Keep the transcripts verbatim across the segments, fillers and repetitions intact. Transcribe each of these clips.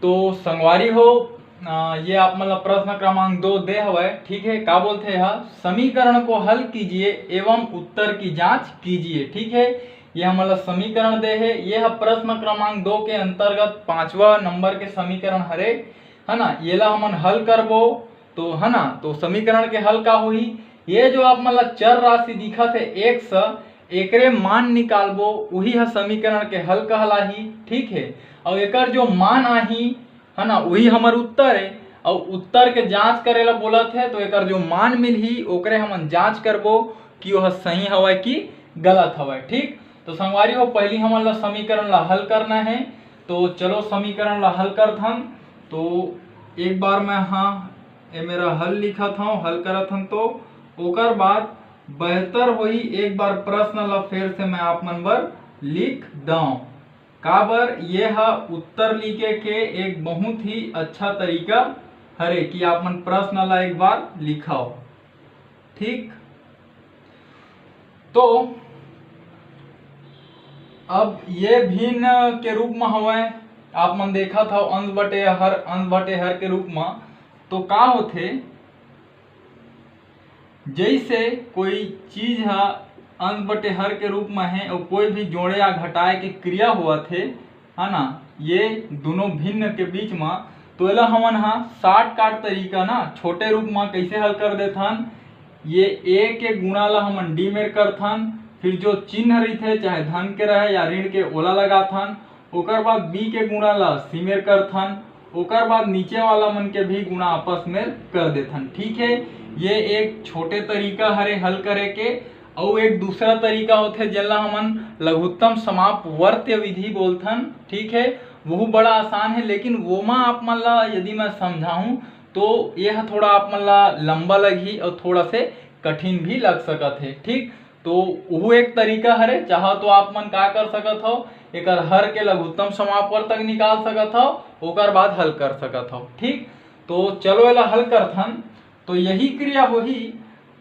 तो संगवारी हो, अ, ये आप मन ला प्रश्न क्रमांक दो दे हवय, ठीक है। का बोलथे ह, समीकरण को हल कीजिए एवं उत्तर की जांच कीजिए, ठीक है। ये हमन ला समीकरण दे हे, ये ह प्रश्न क्रमांक दो के अंतर्गत पांचवा नंबर के समीकरण हरे, है ना। ये ला हमन हल करबो, तो है ना, तो समीकरण के हल का होही? ये जो आप मन ला चर राशि दिखत हे एक्स, एकरे मान निकालबो, उही ह समीकरण के हल कहलाही, ठीक है। और एकर जो मान आही, है ना, उही हमर उत्तर है। और उत्तर के जांच करे ला बोलत हे, तो एकर जो मान मिलही, ओकरे हमन जांच करबो कि वह सही हवय कि गलत हवय, ठीक। तो संगवारी हो, पहली हमन ला समीकरण ला हल करना है। तो चलो समीकरण ला हल करथन। तो एक बार मैं, हाँ, ये मेरा हल लिखत हूँ, हल करत हन, तो ओकर बाद बेहतर होई एक बार प्रश्न ला फिर से मैं आप मन बर लिख दऊं। काबर ये ह उत्तर लिखे के एक बहुत ही अच्छा तरीका हरे कि आप मन प्रश्न ला एक बार लिखाओ, ठीक। तो अब ये भिन्न के रूप में हवय, आप मन देखत हव अंश बटे हर, अंश बटे हर के रूप में। तो का होथे, जैसे कोई चीज ह अंश बटे हर के रूप में है और कोई भी जोड़े या घटाए के क्रिया होवत हे, है ना, ये दोनों भिन्न के बीच में, तो एला हमन ह शॉर्टकट तरीका ना छोटे रूप में कैसे हल कर देथन, ये ए के गुणा ला हमन डी मेर करथन, फिर जो चिन्ह रहिथे चाहे धन के रहे या ऋण के, ओला लगाथन। ओकर बाद बी के गुणा ला सी मेर करथन, ओकर बाद नीचे वाला मन के भी गुणा आपस में कर देथन, ठीक है। ये एक छोटे तरीका हरे हल करे के। अउ एक दूसरा तरीका होथे जेला हमन लघुत्तम समापवर्त्य विधि बोलथन, ठीक है। वहू बड़ा आसान है, लेकिन वोमा आप मन ला यदि मैं समझाहूँ तो यह थोड़ा आप मन ला लंबा लगही और थोड़ा से कठिन भी लग सकत है, ठीक। तो वहू एक तरीका हरे, चाहो तो आप मन का कर सकत हव, एकर हर के लघुत्तम समापवर्त तक निकाल सकत हव, ओकर बाद हल कर सकत हव, ठीक। तो चलो एला हल करथन। तो यही क्रिया होही,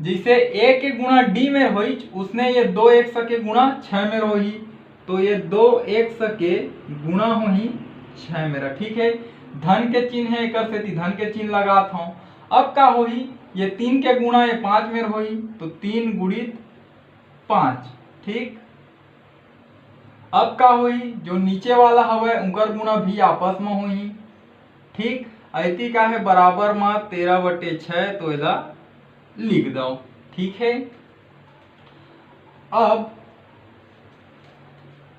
जैसे ए के गुणा डी मेर होइच, उसने ये दो एक्स के गुणा छः मेर होही। तो ये दो एक्स के गुणा होही छः मेरा, ठीक है। धन के चिन्ह है, एकर सेती धन के चिन्ह लगात हूँ। अब का होही, ये तीन के गुणा ये पाँच मेर होही, तो तीन गुणित पाँच, ठीक। अब का होही, जो नीचे वाला हवय उनकर गुणा भी आपस में होही, ठीक। अइती का है, बराबर में तेरह बटे छः, तो एला लिख दो, ठीक है। अब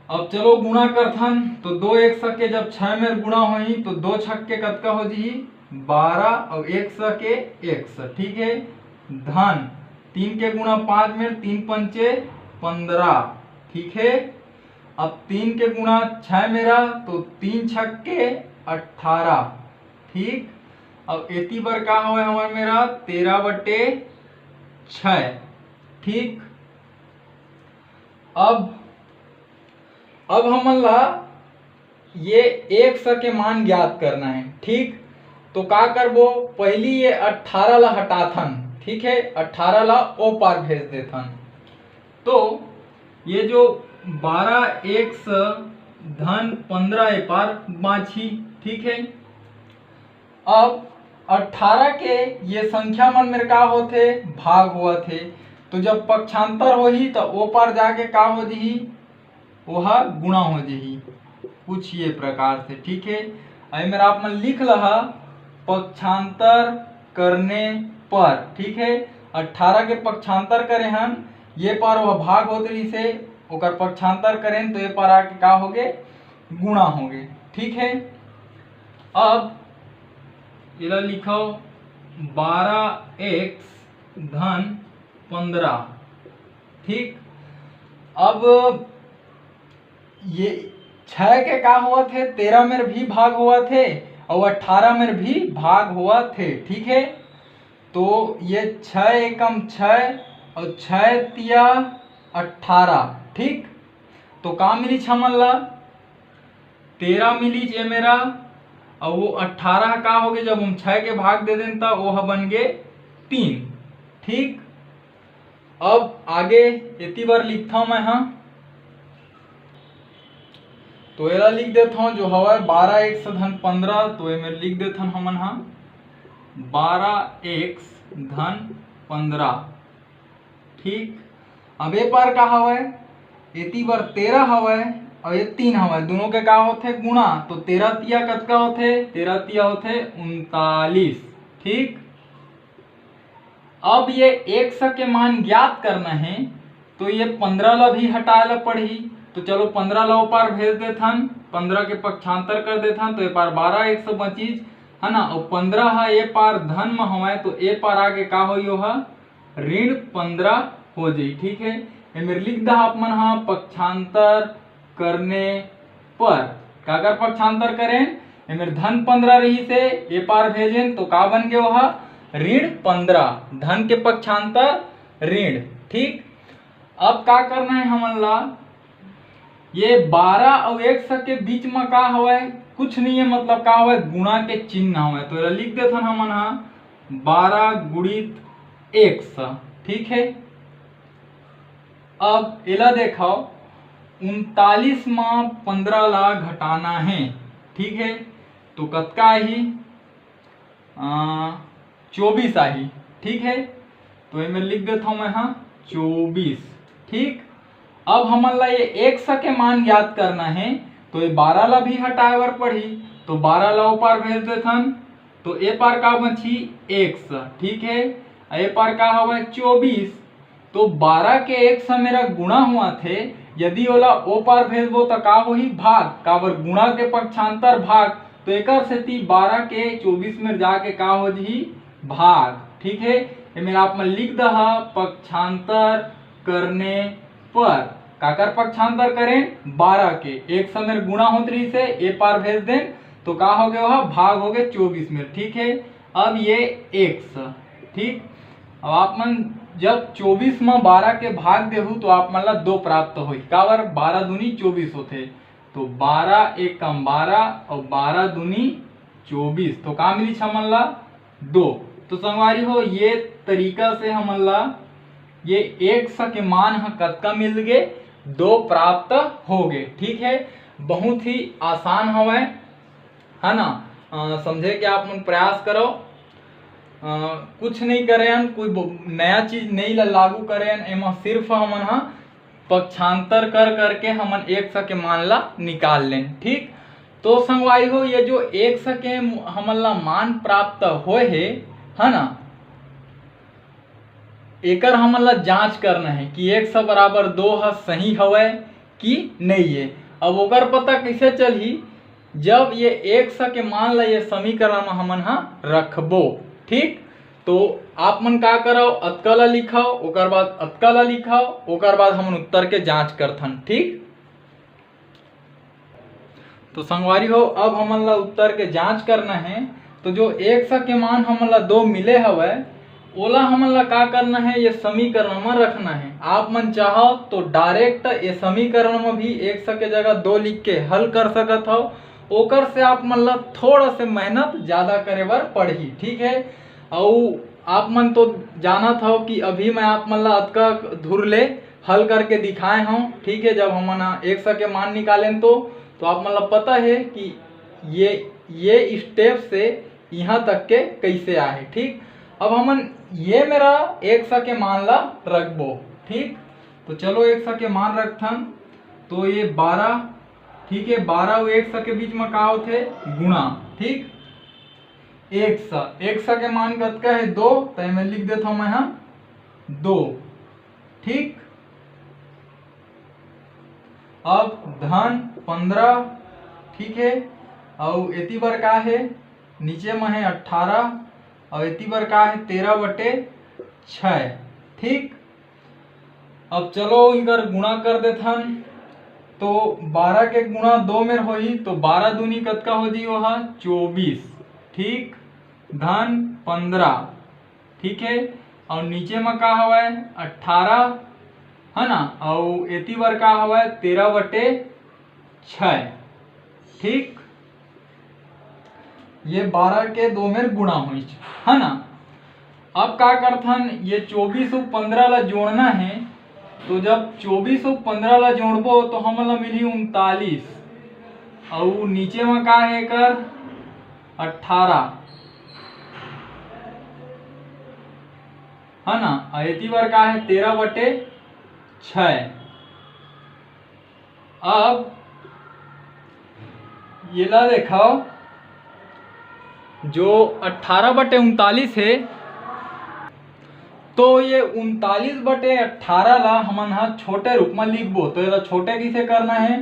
अब चलो गुणा करथन, तो दो एक्स के जब छः मेर गुणा होही तो दो छक के कतका हो जही, बारह, और एक्स के एक्स, ठीक है। धन तीन के गुणा पाँच मेर, तीन पंचे पन्द्रह, ठीक है। अब तीन के गुणा छः मेरा, तो तीन छक के अट्ठारह, ठीक। अब एती बर का हवय हमर मेरा, तेरह बटे छः, ठीक। अब अब हमन ला ये एक्स के मान ज्ञात करना है, ठीक। तो का करबो, पहली ये अट्ठारह ला हटाथन, ठीक है, अट्ठारह ला ओ पार भेज देथन। तो ये जो बारह एक्स धन पन्द्रह ए पार बाँचही, ठीक है। अब अट्ठारह के ये संख्या मन मेर का होथे, भाग होवत हे। तो जब पक्षांतर होही त ओ पार जाके का हो जही, ओहा गुणा हो जही, कुछ ये प्रकार से, ठीक है। अई मेर आप मन लिख लहा, पक्षांतर करने पर, ठीक है, अट्ठारह के पक्षांतर करे हन, ये पार वह भाग होत रहिसे, ओकर पक्षांतर करेन तो ये पार आके का होगे, गुणा होगे, ठीक है। अब एला लिखो, बारह एक्स धन पन्द्रह, ठीक। अब ये छः के का होवत हे, तेरह मेर भी भाग होवत हे और अट्ठारह मेर भी भाग होवत हे, ठीक है। तो ये छः एकम छः और छः तिया अट्ठारह, ठीक। तो का मिली छमन ला, तेरह मिली जे मेरा, और वो अट्ठारह का होगे, जब हम छः के भाग दे देन त वो ह बन गे तीन, ठीक। अब आगे एती बर लिखथव मैं ह, तो एला लिख देथन जो हवय बारह एक्स धन पंद्रह, तो एमे लिख देथन हमन हा बारह एक्स धन पंद्रह। ठीक, अब ए पार का हवय, एती बर तेरह हवय और ये तीन हवय, दोनों के का होथे गुणा, तो तेरह तिया कतका होथे, तेरह तिया होथे उनतालीस। ठीक, अब ये एक्स के मान ज्ञात करना है, तो ये पंद्रह ला भी हटाए ला पड़ही। तो चलो पंद्रह ला ओ पार भेज देथन, पंद्रह के पक्षांतर कर देथन, तो ए पार बारह एक्स बचिस, है ना। और पंद्रह हा ए पार धन म हवय, तो ए पार आके का होही, ओहा ऋण पंद्रह हो जाही। ठीक है, एमेर लिख दहा आप मन हा पक्षांतर करने पर, काकर पक्षांतर करेन, एमेर धन पंद्रह रहिसे, ए पार भेजेन तो का बन गे, ओहा ऋण पंद्रह, धन के पक्षांतर ऋण। ठीक, अब का करना है हमन ला, ये बारह और एक्स के बीच में का हवय, कुछ नहीं है, मतलब का हवय, गुणा के चिन्ह हवय, तो एला लिख देथन हमन हा बारह गुणित एक्स। ठीक है, अब एला देखो, उनतालीस में पंद्रह ला घटाना है। ठीक है, तो कतका आही, चौबीस आही। ठीक है, तो एमे लिख देथव मैं हा चौबीस। ठीक, अब हमन ला ये एक्स के मान ज्ञात करना है, तो ये बारह ला भी हटाए बर पड़ही, तो बारह ला ओ पार भेज देथन, तो ए पार का बची, एक्स। ठीक है, ए पार का हवय, चौबीस। तो बारह के एक्स मेरा गुणा हुआ थे, यदि ओला ओ पार भेजबो त का होही, भाग, काबर गुणा के पक्षांतर भाग, तो एकर सेती बारह के चौबीस में जाके का हो जही, भाग। ठीक है, एमे आप मन लिख दहा पक्षांतर करने पर, काकर पक्षांतर करें, बारह के, एक्स मेर गुणा होत रहिसे, ए पार भेज देन, तो का हो गया, भाग हो गए चौबीस में। ठीक है, अब ये एक्स। ठीक, अब आप मन जब चौबीस में बारह के भाग देहू तो आप मन ला दो प्राप्त होही, काबर बारह दूनी चौबीस होथे, तो बारह एकम बारह और बारह दूनी चौबीस, तो का मिली हमन ला, दो। तो संगवारी हो, ये तरीका से हमन ला ये एक्स के मान ह कतका मिल गे, दो प्राप्त हो गे। ठीक है, बहुत ही आसान हवय, है ना। अ, समझे के आप मन प्रयास करो। अ, कुछ नहीं करेन, कोई ब-, नया चीज नहीं ला लागू करेन, एमा सिर्फ हमन ह पक्षांतर कर करके हमन एक्स के मान ला निकाल लेन। ठीक, तो संगवारी हो, ये जो एक्स के मु-, हमन ला मान प्राप्त होए हे, है ना, एकर हमन ला जांच करना है कि एक्स बराबर दो ह सही हवय कि नहीं है। अब ओकर पता कैसे चलही, जब ये एक्स के मान ला ये समीकरण में हमन हा रखबो। ठीक, तो आप मन का करव, अतका ला लिखव, ओकर बाद अतका ला लिखव, ओकर बाद हमन उत्तर के जांच करथन। ठीक, तो संगवारी हो, अब हमन ला उत्तर के जांच करना है। तो जो एक्स के मान हमन ला दो मिले हवय, ओला हमन ला का करना है, ये समीकरण में रखना है। आप मन चाहो तो डायरेक्ट ये समीकरण में भी एक्स के जगह दो लिख के हल कर सकत हव। ओकर से आप मन ला थोड़ा से मेहनत ज्यादा करे बर पड़ही। ठीक है, अउ आप मन तो जानत हव कि अभी मैं आप मन ला अतका धुर ले हल करके दिखाए हव। ठीक है, जब हमन एक्स के मान निकालेन तो, तो आप मन ला पता है कि ये, ये स्टेप से यहाँ तक के कैसे आए। ठीक, अब हमन ये मेरा एक्स के मान ला रखबो। ठीक, तो चलो एक्स के मान रखथन, तो ये बारह, ठीक है, बारह अउ एक्स के बीच में का होथे, गुणा। ठीक, एक्स, एक्स के मान कतका है, दो, तो मैं लिख देता हूँ मैं, हाँ, दो। ठीक, अब धन पंद्रह, ठीक है, अउ एती बर का है, नीचे में है अट्ठारह, अउ एती बर का है, तेरह बटे छः। ठीक, अब चलो इकर गुणा कर देथन, तो बारह के गुणा दो मेर होही, तो बारह दूनी कतका हो जी, वह चौबीस। ठीक, धन पंद्रह। ठीक है, और नीचे में का हवय, अट्ठारह, है ना, और एती बर का हवय, तेरह बटे छः। ठीक, ये बारह के दो मेर गुणा होइच, है ना। अब का करथन, ये चौबीस अउ पंद्रह ला जोड़ना है, तो जब चौबीस अउ पंद्रह ला जोड़बो तो हमन ला मिलही उनतालीस। अउ नीचे म का हे एकर? अट्ठारह, है ना? अउ एती बर का हे? तेरह बटे छः। अब ये ला देखो, जो अट्ठारह बटे उनतालीस हे, तो ये उनतालीस बटे अट्ठारह ला हमन ह छोटे रूप में लिखबो। तो एला छोटे किसे करना है?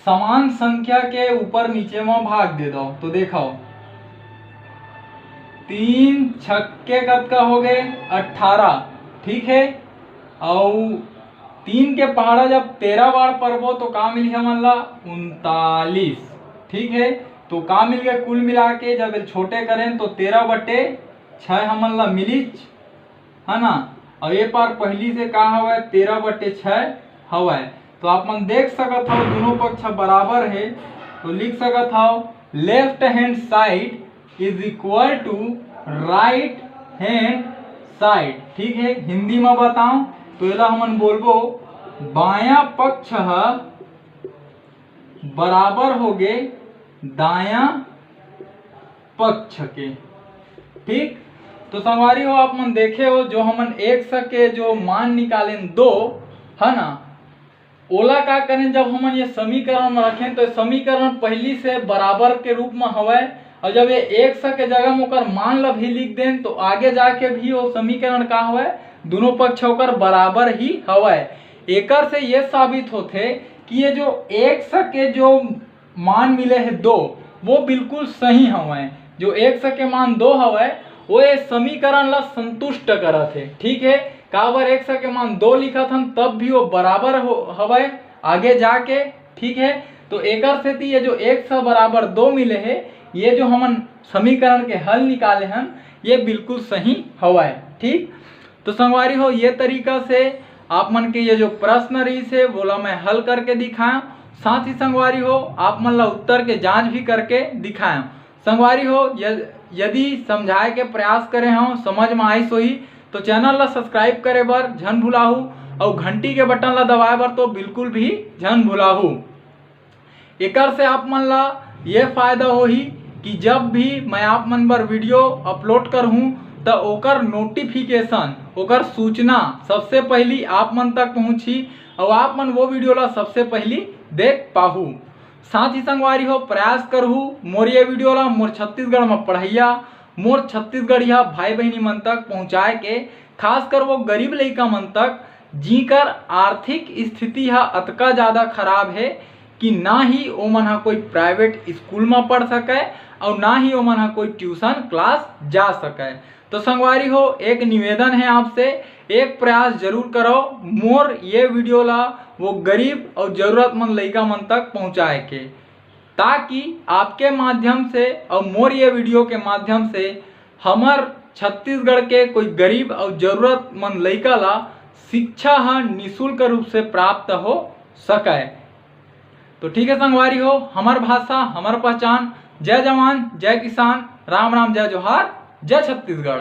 समान संख्या के ऊपर नीचे में भाग दे दो। तो देखो, तीन छक्के कतका हो गए? अट्ठारह। ठीक है, अउ तीन के पहाड़ा जब तेरह बार परबो तो का मिलही हमन ला? उनतालीस। ठीक है, तो का मिल गए? कुल मिला के जब ये छोटे करें तो तेरह बटे छः हमन ला मिलिच, है ना? और ये पार पहली से का हवय? तेरह बटे छः हवय। तो आप मन देख सकत हो दोनों पक्ष बराबर है, तो लिख सकत हो left hand side is equal to right hand side। ठीक है, हिंदी में बताओ तो एला हमन बोलबो बायां पक्ष ह बराबर होगे दायां पक्ष के। ठीक, तो संगवारी हो, आप मन देखे हो जो हमन एक्स के जो मान निकालेन दो, है ना, ओला का करें, जब हमन ये समीकरण में रखें तो समीकरण पहली से बराबर के रूप में हवय, और जब ये एक्स के जगह में ओकर मान ला भी लिख देन तो आगे जाके भी वो समीकरण का हवय, दोनों पक्ष ओकर बराबर ही हवय। एकर से ये साबित होथे कि ये जो एक्स के जो मान मिले हे दो, वो बिल्कुल सही हवय। जो एक्स के मान दो हवय, वो ये समीकरण ला संतुष्ट करत हे। ठीक है, काबर एक्स के मान दो लिखत हन, तब भी वो बराबर हो हवय आगे जाके। ठीक है, तो एकर सेती ये जो एक्स बराबर दो मिले हे, ये जो हमन समीकरण के हल निकाले हन, ये बिल्कुल सही हवय। ठीक, तो संगवारी हो, ये तरीका से आप मन के ये जो प्रश्न रहिस हे, वोला मैं हल करके दिखाया। साथ ही संगवारी हो, आप मन ला उत्तर के जांच भी करके दिखाया। संगवारी हो, य-, यदि समझाए के प्रयास करे हव, समझ में आइस होही, तो चैनल ला सब्सक्राइब करे बर झन भुलाहू, अउ घंटी के बटन ला दबाए बर तो बिल्कुल भी झन भुलाहू। एकर से आप मन ला ये फायदा होही कि जब भी मैं आप मन बर वीडियो अपलोड करहूँ, त ओकर नोटिफिकेशन, ओकर सूचना सबसे पहली आप मन तक पहुँचही, अउ आप मन वो वीडियो ला सबसे पहली देख पाहू। साथ ही संगवारी हो, प्रयास करहू मोर ये वीडियो ला मोर छत्तीसगढ़ में पढ़ैया, मोर छत्तीसगढ़िया भाई बहिनी मन तक पहुँचाए के, खासकर वो गरीब लइका मन तक, जिंकर आर्थिक स्थिति ह अतका ज़्यादा खराब हे कि ना ही ओमन ह कोई प्राइवेट स्कूल म पढ़ सकय, अउ ना ही ओमन ह कोई ट्यूशन क्लास जा सकय। तो संगवारी हो, एक निवेदन है आपसे, एक प्रयास जरूर करो, मोर ये वीडियो ला वो गरीब अउ जरूरतमंद लइका मन तक पहुँचाए के, ताकि आपके माध्यम से अउ मोर ये वीडियो के माध्यम से हमर छत्तीसगढ़ के कोई गरीब अउ जरूरतमंद लइका ला शिक्षा ह निशुल्क रूप से प्राप्त हो सकय। तो ठीक है संगवारी हो, हमर भाषा, हमर पहचान। जय जवान, जय किसान, राम राम, जय जोहार, जय छत्तीसगढ़।